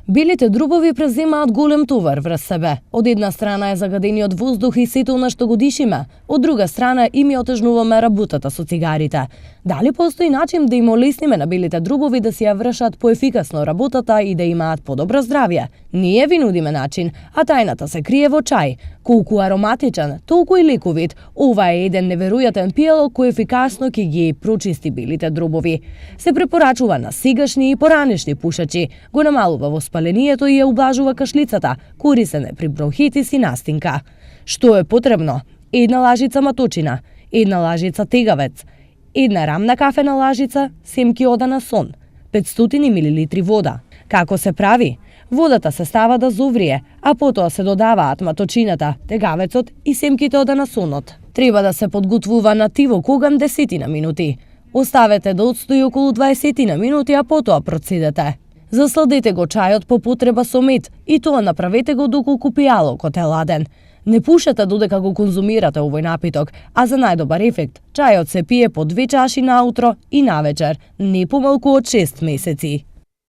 Белите друбови преземаат голем товар врз себе. Од една страна е загадениот воздух и сето на што го дишиме, од друга страна им ја отежнуваме работата со цигарите. Дали постои начин да им олесниме на белите друбови да си ја вршат поефикасно работата и да имаат подобро здравје? Ние ви нудиме начин, а тајната се крие во чај. Колку ароматичен, толку и лековит. Ова е еден неверојатен пијалок кој ефикасно ќе ги прочисти белите друбови. Се препорачува на сегашни и поранешни пушачи, го намалува воспалението и ја ублажува кашлицата, корисен е при бронхитис и настинка. Што е потребно? Една лажица маточина, една лажица тегавец, една рамна кафена лажица семки одана сон, 500 мл вода. Како се прави? Водата се става да зоврие, а потоа се додаваат маточината, тегавецот и семките одана сонот. Треба да се подготвува на тивок оган 10 минути. Оставете да отстои околу 20 минути, а потоа процедете. Засладете го чајот по потреба со мед и тоа направете го доколку пијалокот е ладен. Не пушете додека го конзумирате овој напиток, а за најдобар ефект, чајот се пие по 2 чаши наутро и навечер, не помалку од 6 месеци.